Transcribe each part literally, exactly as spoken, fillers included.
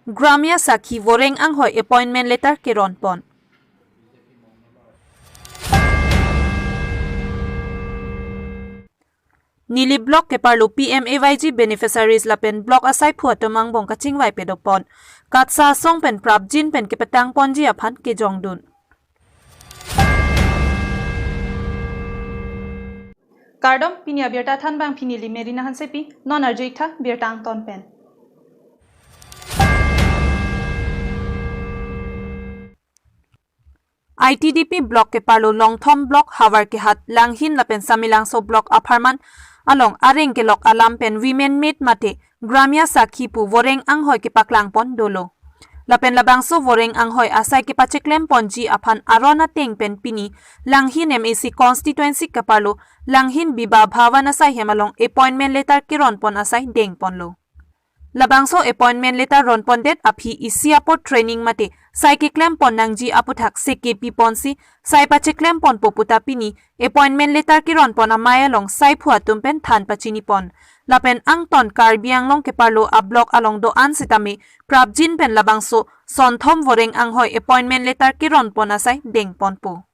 Gramya Sakhi Voreng Anghoi appointment letter keron pon. Nilip Block keparlo P M A Y G beneficiaries lapen block asaiphu atum angbong kachingvai pedo pon. KATSA asong pen prapjin pen kepetang ponji aphan kejongdun. Kardom, pini abirta thanbang pini Limeri Nahan Sepi, non arju-ik tha birta angton pen. I T D P block keparlo Longthom block, Havarkehat, Langhin lapen Samelangso block apharman along areng kelok alam pen women maid mate Gramya Sakhi pu Voreng Anghoi kepaklang pon dolo. Lapen labangso Voreng Anghoi asai kepacheklem ponji aphan aron ateng pen pini Langhin M A C constituency keparlo Langhin Biba Bhavan asai hem along appointment letter keron pon asai deng ponlo. Labangso appointment letter ron pondet aphi isi apor training mate sai keklem pon nangji aputhak seke pi ponsi sai pacheklem ponpo puta pini appointment letter keron pon amei along saiphu atum pen than pachini pon. Lapen angton Karbi Anglong keparlo a block along do-an sitame prapjin pen labangso Sonthom Voreng Anghoi appointment letter keron pon asai deng ponpo.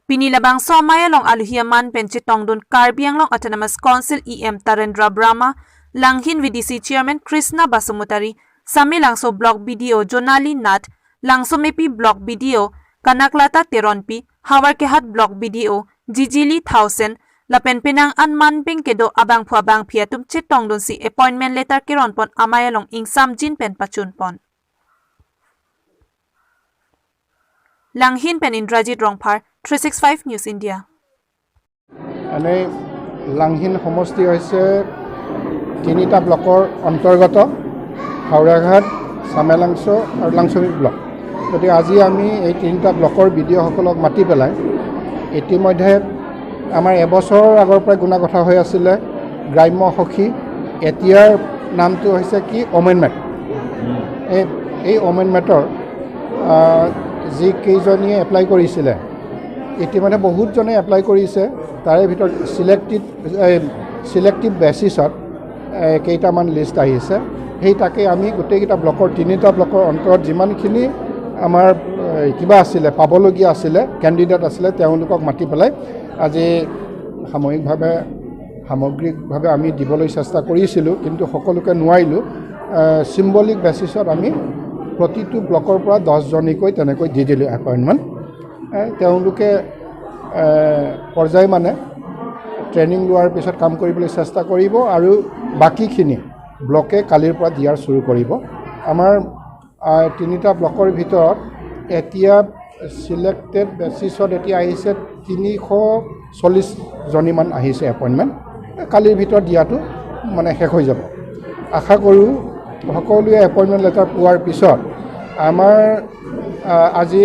Pini labangso amei along aluhi aman pen chetongdun Karbi Anglong Autonomous Council E M Tarendra Brahma, Langhin V D C Chairman Krishna Basumotari, Samelangso Block B D O Jonali Nath, Langsomepi Block B D O Kanaklata Teronpi, Havarkehat Block B D O Jijili Thaosen, lapen penang an manpeng kedo abangphu abangphi atum chetongdunsi appointment letter keron pon amei along ingsamjin pen pachun pon. Langhin pen Indrajit Rongphar, three six five News India. মানে, লাংহিন সমষ্টি হৈছে তিনিটা ব্লকৰ অন্তৰ্গত, হাওৰাঘাট, চামেলাংছ' আৰু লাংছমি ব্লক। গতিকে আজি আমি এই তিনিটা ব্লকৰ বি ডি অ'সকলক মাতি পেলাই ইতিমধ্যে আমাৰ এবছৰৰ আগৰ পৰাই গুণা কথা হৈ আছিলে গ্ৰাম্য সখী, এতিয়াৰ নামটো হৈছে কি, অমেনমেট। এই, এই অমেনমেটৰ, আহ, যিকেইজনীয়ে এপ্লাই কৰিছিলে, ইতিমধ্যে বহুতজনে এপ্লাই কৰিছে। তাৰে ভিতৰত ছিলেক্টেড, এই, ছিলেক্টিভ বেচিছত, এ, কেইটামান লিষ্ট আহিছে। সেই তাকে আমি গোটেইকেইটা ব্লকৰ, তিনিটা ব্লকৰ অন্তৰত যিমানখিনি আমাৰ, এ, কিবা আছিলে, পাবলগীয়া আছিলে, কেণ্ডিডেট আছিলে, তেওঁলোকক মাতি পেলাই আজি সাময়িকভাৱে, সামগ্ৰিকভাৱে আমি দিবলৈ চেষ্টা কৰিছিলোঁ, কিন্তু সকলোকে নোৱাৰিলোঁ। এ, চিম্বলিক বেচিছত আমি প্ৰতিটো ব্লকৰ পৰা দহজনীকৈ তেনেকৈ দি দিলোঁ এপইণ্টমেণ্ট। এ, তেওঁলোকে, এ, পৰ্যায়মানে ট্ৰেইনিং লোৱাৰ পিছত কাম কৰিবলৈ চেষ্টা কৰিব আৰু বাকীখিনি ব্লকে কালিৰ পৰা দিয়াৰ চুৰু কৰিব। আমাৰ, আ, তিনিটা ব্লকৰ ভিতৰত এতিয়া ছিলেক্টেড বেচিছত এতিয়া আহিছে তিনিশ চল্লিছ জনীমান আহিছে এপইণ্টমেণ্ট। কালিৰ ভিতৰত দিয়াটো মানে শেষ হৈ যাব। আশা কৰোঁ সকলোৱে এপইণ্টমেণ্ট লেটাৰ পোৱাৰ পিছত আমাৰ, আ, আজি,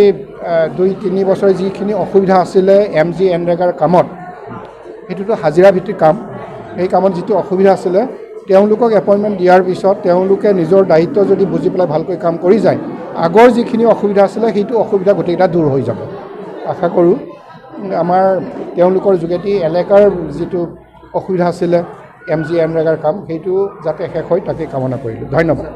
আ, দুই তিনি বছৰ যিখিনি অসুবিধা আছিলে এম জি এনৰেগাৰ কামত, সেইটোতো হাজিৰা ভিত্তিক কাম, সেই কামত যিটো অসুবিধা আছিলে, তেওঁলোকক এপইণ্টমেণ্ট দিয়াৰ পিছত তেওঁলোকে নিজৰ দায়িত্ব যদি বুজি পেলাই ভালকৈ কাম কৰি যায়, আগৰ যিখিনি অসুবিধা আছিলে, সেইটো অসুবিধা গোটেইকেইটা দূৰ হৈ যাব। আশা কৰোঁ আমাৰ তেওঁলোকৰ যোগেদি এলেকাৰ যিটো অসুবিধা আছিলে এম জি এনৰেগাৰ কাম, সেইটো যাতে শেষ হয়, তাকে কামনা কৰিলোঁ। ধন্যবাদ।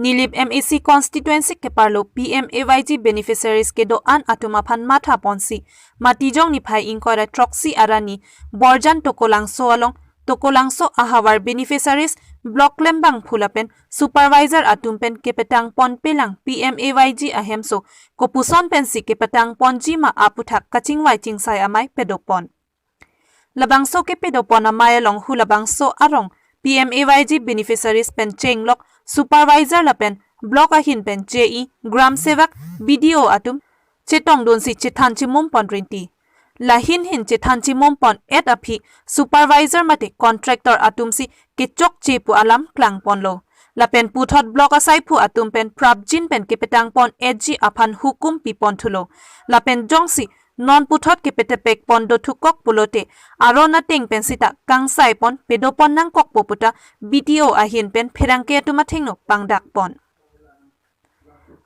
Nilip M A C constituency keparlo P M A Y G beneficiaries kedo-an atum aphan matha ponsi Matijong niphai ingkoi ra throksi arni Borjan Tokolangso along, Tokolangso ahavar beneficiaries, block klembangphu lapen supervisor atum pen kepetang ponpelang P M A Y G ahemso kopuson pensi kepetang ponji ma aputhak kachingvai chingsai amei pedo pon. Labangso kepedo pon amei along hu labangso arong P M A Y G beneficiaries pen chenglok supervisor lapen block ahin pen J E, Gram Sevak, B D O atum chetongdunsi chethan chimum pon rinti. Lahin hin chethan chimum pon et aphi supervisor mate contractor atumsi kechokche pu alam klang ponlo. Lapen puthot block asaiphu atum pen prapjin pen kepetang pon etji aphan hukum pi pon thulo. Lapen jongsi non puthot kepetepek pon dothukok pulote aron ateng pen sita kangsai pon pedo pon nangkokpo puta B D O ahin pen pherangke atum athengno pangdak pon.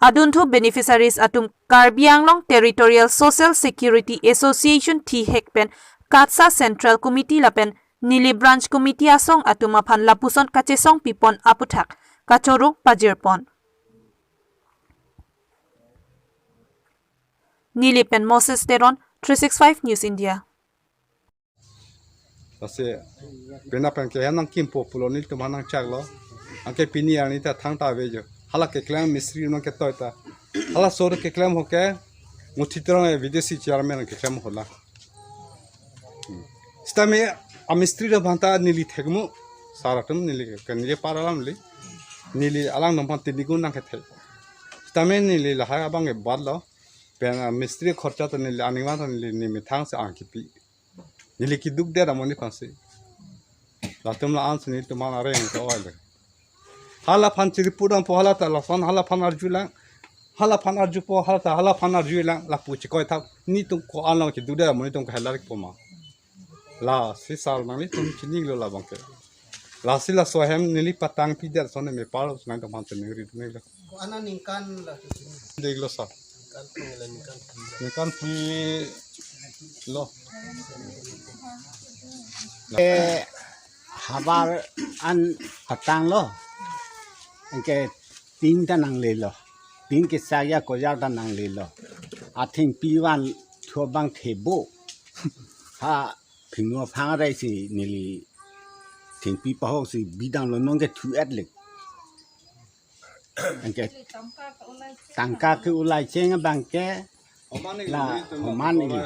Adunthu beneficiaries atum Karbi Anglong Territorial Social Security Association thihek pen KATSA Central Committee lapen neli Branch Committee asong atum aphan lapuson kachesong pipon aputhak kachoro pajirpon. Neli pen Moses Teron, three six five News India. Lasi, pena pen ke nangkimpo pulo nelitum aphan nangchaklo. Anke pini arni ta thangta avejo. Hala keklem mistri nangketoi ta. Hala sor keklem ho ke, Muthi Terang A V D C chairman keklem ho la. Hmm. Sitame amistri do bhanta neli thekmu. Sar atum neli ke neli para alam li. Neli alang nang aphan tinigun nangkethek. Sitame neli lahai abang ke bat lo. Pen amistri khorcha ta neli aning van ta neli nemethang si angkipi. Neli keduk det amonit aphansi. Latum la-an si nelitum aphan areng ke-oi le. Hala aphan chiripudampo, hala ta lason, hala aphan arjulang. Hala aphan arjupo, hala ta, hala aphan arjulang. Lapu chekoi thap. Nelitum ko-an lo keduk det amonit atum kahelar po ma. Lasi sar nanglitum chinilo labang ke. Lasi laso ahem neli patangpi det ason me palo nangtum aphan chiningri nilo. Ko-an aningkan la chinilo. Deglo sar. Ningkan phli la ningkan phli. Ningkan phli lo. Eh, havar an patanglo. Anke tin ta nanglelo. Tin kesakya kojar ta nanglelo. Athengpi van thu abang thebo. Ha phinu aphang rai si neli thengpi pahok si bidanglo nonke thu-et le. Anke tangka ke-ulai cheng abang ke la homan ili.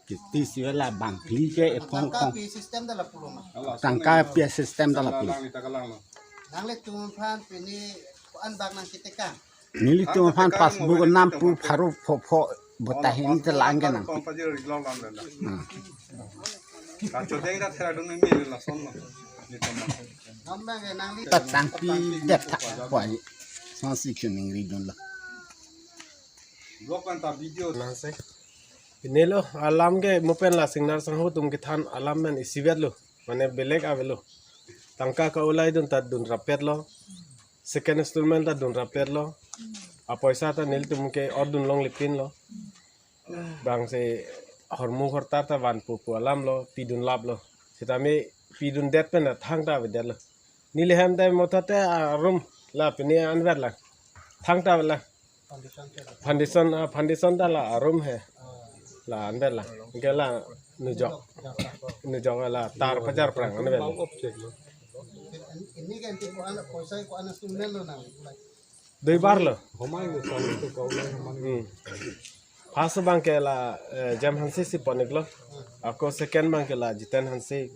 Kisti si vel abang phli ke ephong tangka phong. Pi system ta la pulo ma. Tangka pi system ta la pulo. Nanglitum aphan pini ko-an bak nangketekang. Nelitum aphan passbook nampu pharo pho pho betahin telang ke nang. Hmm. Patangpi det thak po aji. Sonsi chiningri dunlo. Nangse. Pinelo alam ke mo pen la singnar sangho atum kethan alam pen isivet lo. Mane belek avelo. Tangka ka-ulai dun ta dun rapet lo. Second installment ta dun rapet lo. Apoisa ta nelitum ke or dun longle pinlo. Bang si hormu hortar ta vanpo pu alam lo, pidun laplo. Sitame pidun det pen ta thangta avedetlo. Neli hem ta motha te arum la pini anverlang. Thangta avelang. Foundation, ah, foundation ta la arum he. La anverlang. Anke la nujok. Nujok la tar pajar prang anverlang. Ini kan ko-an, poisa ko-an instrument lo nang. Dui bar lo. Homai lo, sal itu kau lah homai. Hmm. First abang ke la, eh, Jem Hanse si pon-iklo. Ako second abang ke la Jiten Hanse.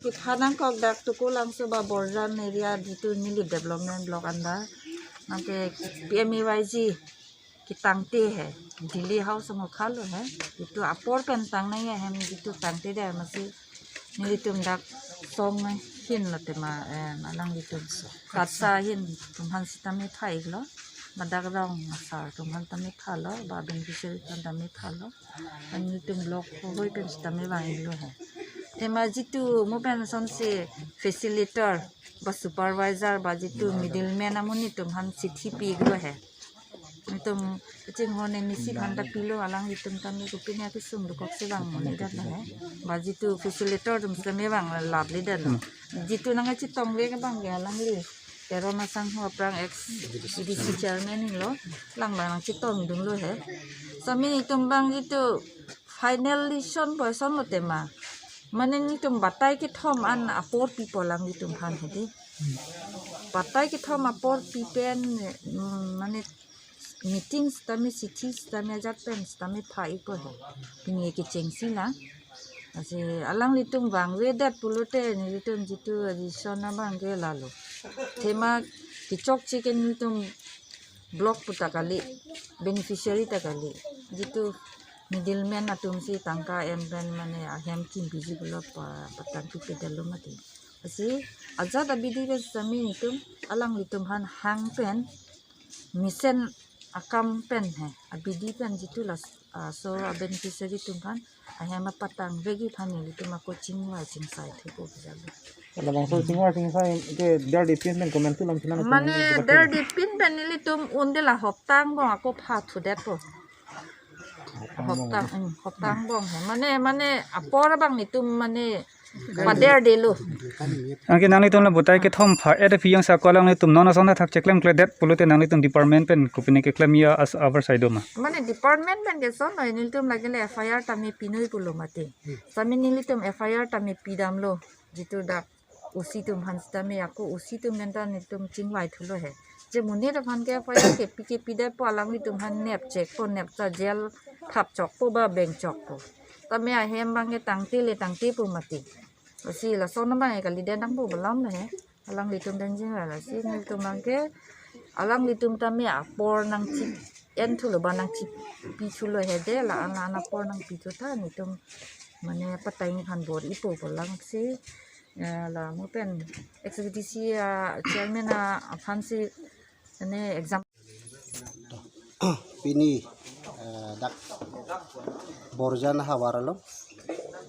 Kuthanang kok dak Tukulangso ba Borjan area jitu neli development block anda. Anke P M A Y G ketangte he, Delhi house mo khalo he, jitu apor pen tang nangji ahem jitu tangte det masi nelitum dak song ahin lo tema, eh, alanglitum KATSA ahin atum aphan sitame pha-iklo, ladak rong asar atum aphan tame phalo, ba beneficiary aphan tame phalo, nelitum block hoi pen sitame vang-iklo he. Tema jitu mo pen sonsi facilitator ba supervisor ba jitu middleman amonit atum aphan chithi pi-iklo he. Nelitum kachinghon M A C aphan ta pilo, alanglitum tame kopine akesung dokok si vang monit det lo he. Ba jitu facilitator atum sitame vang lapledet lo. Jitu nangkachetong vek abang ke alangli Teron asangho aphrang ex A D C chairman lo, lang lang nangchetongdunlo he. Sitame nelitum abang jitu final decision poison lo tema. Mane nelitum batai kethom an apor pipo alanglitum aphan hedi. Batai kethom apor pi pen, mm, mane meeting sitame, chithi sitame, ajat pen sitame pha-ikpo he. Pini kechengsi lang. Lasi alanglitum vangvedet pulote nelitum jitu decision abang ke lalo. Tema kechokche ke nelitum block pu ta kali, beneficiary ta kali. Jitu middleman atum si tangka en pen mane ahem kimbiji pulo pa, patangpipedetlo mati. Lasi ajat abidi pen sitame nelitum alanglitum aphan hang pen mesen akam pen he, abidi pen jitu la, ah, so abeneficiary atum aphan ahem apatang vekji aphan nelitum ako chingvai chingsai thupo bijalo. Labangso chingvai chingsai ke der dipin pen komantu lam chinam mane der dipin pen nelitum un de la hopta angbong ako pha thudetpo. Hopta, hmm, hopta angbong he. Mane, mane apor abang netum mane pader delo. Anke nanglitum la butai kethom pha, eh, pi yang sa ko alanglitum non ason thak cheklemkledet pulote nanglitum department pen kopine keklem ya as abar saido ma? Mane department pen ke son noi, nelitum lagi le F I R tame pinoi pulo mati. Tame nelitum F I R tame pidamlo. Jitu dak O C atum aphan sitame ako O C atum pen ta netum chingvai thulo he. Je monit aphan ke F I R kepi kepidet po, alanglitum aphan nep chek po, nep cha jail thap chok po ba beng chok po. Tame ahem abang ke tangte le tangte po mati. Lasi lason abang ke kalidet nangpo balam he. Alanglitum dan jing la lasi nelitum abang ke alanglitum tame apor nangchi en thulo ba nangchipi thulo he de, la an la an apor nangpi thu ta netum mane patai ni khan bor ipo pulang si, eh, la mo pen X B D C, ah, chairman, ah, aphan si mane exam. Pini, eh, dak Borjan havar along,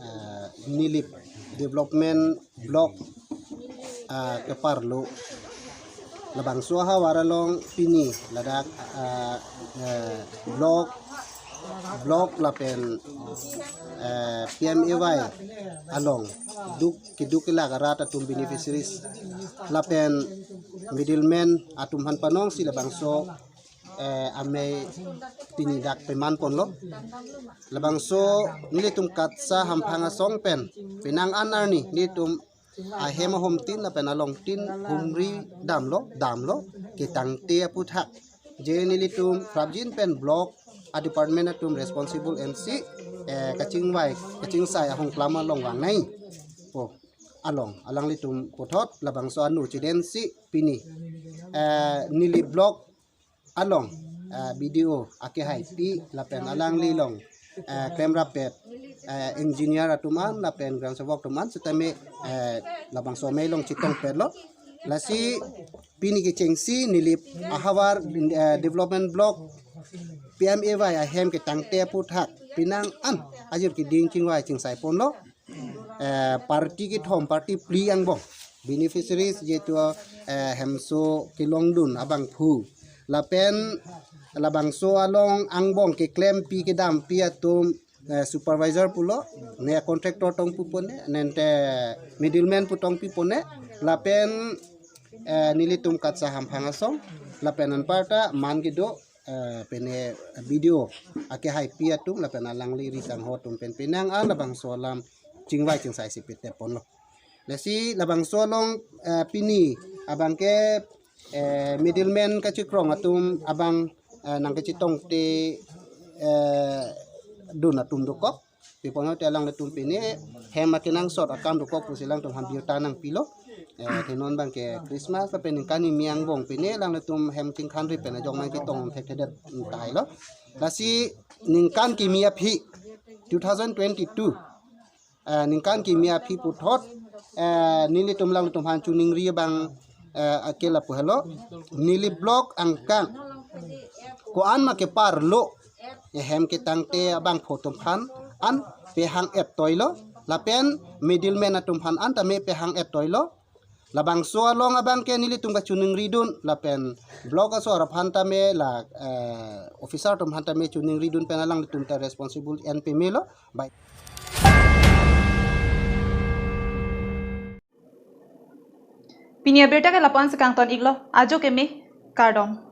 eh, Nilip Development Block, eh, keparlo. Labangso havar along pini ladak, eh, eh, block, block lapen, eh, P M A Y along duk keduk kelak arat atum beneficiaries lapen middleman atum aphan panong si labangso, eh, amei pini dak peman ponlo. Labangso nelitum KATSA hamphang asong pen penang an arni nelitum ahem ahomtin lapen alongtin humri damlo, damlo, ketangte aphuthak. Je nelitum prapjin pen block a department atum responsible M C, eh, kachingvai, kachingsai ahongklam along vangnei po along, alanglitum puthot labangso anu chiden si pini, eh, Nilip block along, eh, B D O akehaipi lapen alangli along, eh, klemrap pet, eh, engineer atum an lapen gram sevok atum an sitame, eh, labangso amei along chetongpetlo. Lasi pini kechengsi Nilip ahavar, eh, Development Block P M A Y ahem ketangte aphuthak penang an ajir keding chingvai chingsai ponlo. Eh, party kethom, party phli angbong beneficiaries jitu, eh, hemso kelongdun abangphu lapen labangso along angbong keklempi kedampi atum, eh, supervisor pulo, ne contractor tong pu pone, nente middleman pu tong pi pone, lapen, eh, nelitum KATSA hamphang asong lapen anparta man kedo, eh, pene B D O akehaipi atum lapen alangli ri sangho atum pen penang an labangso alam chingvai chingsai si petep ponlo. Lasi labangso along, eh, pini abang ke, eh, middleman kachikrong atum abang, eh, nangkachetongte, eh, dun atum dokok. Pi pon te alanglitum pini hem akenangsot akam dokok pusi alangtum aphan birta nangpilo. Eh, te non abang ke Christmas lapen ningkan kimi angbong pini alanglitum hem chingkhanri pen ajok nangchetong thekthedet tailo. Lasi ningkan kimi aphi two thousand twenty-two, eh, ningkan kimi aphi puthot, eh, nelitum alanglitum aphan choningri abang, eh, akel apu helo, Nilip block angkang ko-an ma keparlo, eh, hem ketangte abangphu atum aphan an pehang-et toilo lapen middleman atum aphan an tame pehang-et toilo. Labangso along abang ke nelitum kachoningridun lapen block asor aphan tame la, eh, officer atum aphan tame choningridun pen alanglitum ta responsible en pemelo. Bai. Pini abirta ke lapu-an si kangton iklo, ajo keme, kardom.